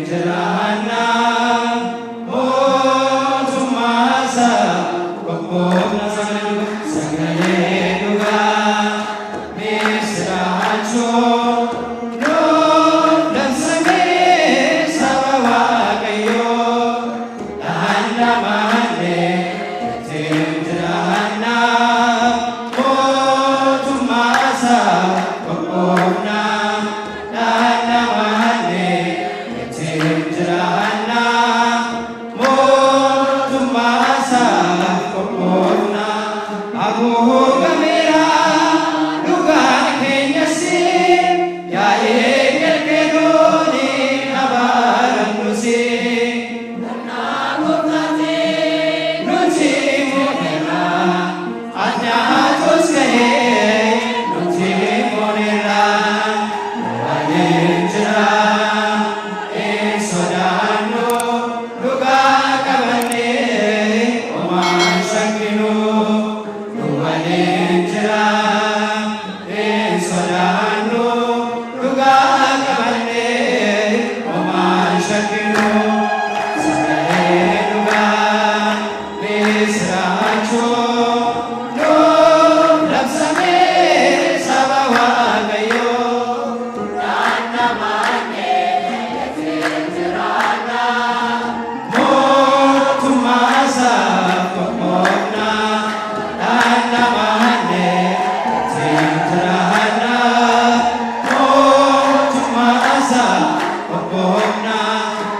jiraanna mootummaa isaa qophoofna. Sagalee dhugaa misiraachoo nuuf labsamee saba Waaqayyoo dhahanna malee ittiin jiraanna mootummaa isaa qophoofna dhahanna malee ittiin jiraanna mootummaa isaa qophoofna. Haguugameera dhugaan keenyas yaa'ee galgeedooni abaaramnusi. Nuti mo'eera addaatos ga'ee nuti mo'eera waliin jira hin sodaannu dhugaa qabannee homaan shakkinu. Nu waliin jira hin sodaannu dhugaa qabannee homaan shakkinu. Sagalee dhugaa misiraachoo nuuf labsamee saba Waaqayyoo dhaanna malee ittiin jiraanna mootummaa isaa qophoofna dhaanna malee ittiin jiraanna mootummaa isaa qophoofna.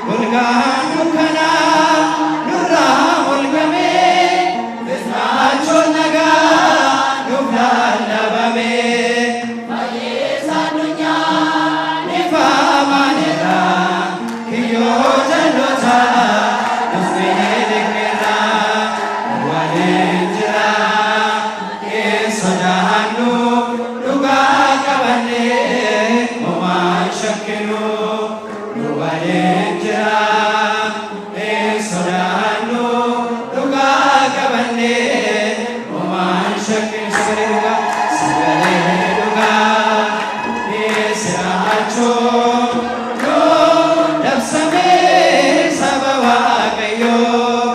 Golgaan dukkanaa nurraa molgamee misiraachoon nagaa nuuf lallabamee Fayyisaa addunyaa ifa maaneera kiyyoo jalloota nus miidhagneerra. Waliin jira hin sodaannu dhugaa qabannee homaan shakkinu. Nu waliin jira hin sodaannu dhugaa qabannee homaan shakkinu. Sagalee dhugaa, sagalee dhugaa misiraachoo nuuf labsamee saba Waaqayyoo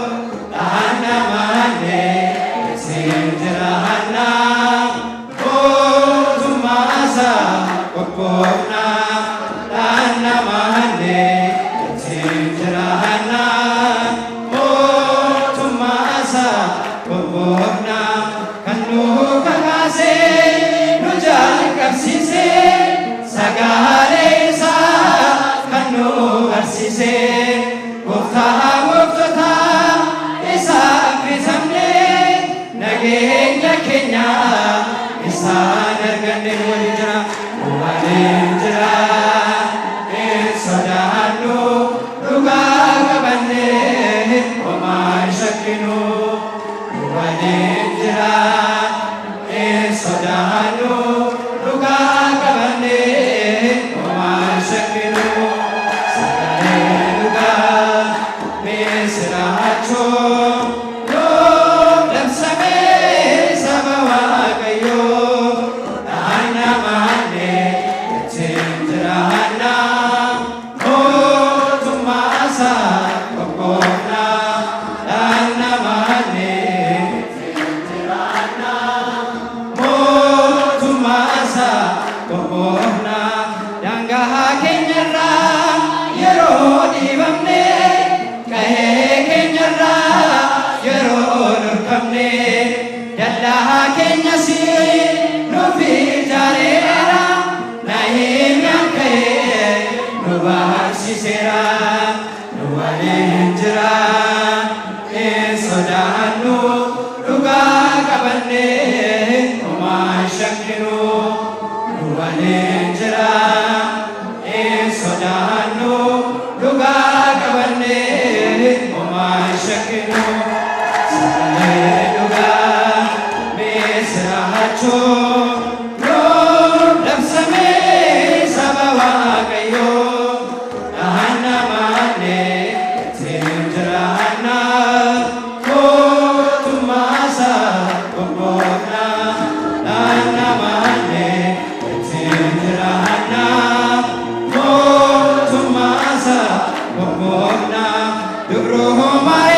dhahanna malee ittiin jiraanna mootummaa isaa qophoofna dhahanna malee ittiin jiraanna mootummaa isaa qophoofna. Kan nu kakaasee nu jalqabsiisee sagalee isaa kan nu barsiisee gooftaa gooftotaa isaaf bitamnee nageenya keenya isaan arganne. Nu waliin jira, nu waliin jira hin sodaannu dhugaa qabannee homaa hin shakkinu. Nu waliin jira hin sodaannu dhugaa qabannee homaa hin shakkinu. Sagalee dhugaa misiraachoo nuuf labsamee saba Waaqayyoo dhahanna malee ittiin jiraanna mootummaa isaa qophoofna dhahanna malee ittiin jiraanna mootummaa isaa qophoofna. Daangaa keenyarraa yeroo dhiibamne qahee keenyarraa yeroo dhorkamne dallaa keenyas nuuf ijaareera Nahimiyaan ka'ee nu barsiiseera. Nu waliin jira hin sodaannu dhugaa qabannee homaa hin shakkinu. Nu waliin jira hin sodaannu dhugaa qabannee homaa hin shakkinu. Sagalee dhugaa misiraachoo nuuf labsamee saba Waaqayyoo dhahanna malee ittiin jiraanna mootummaa isaa qophoofna dhahanna malee ittiin jiraanna. Qulqulloofna dubroo.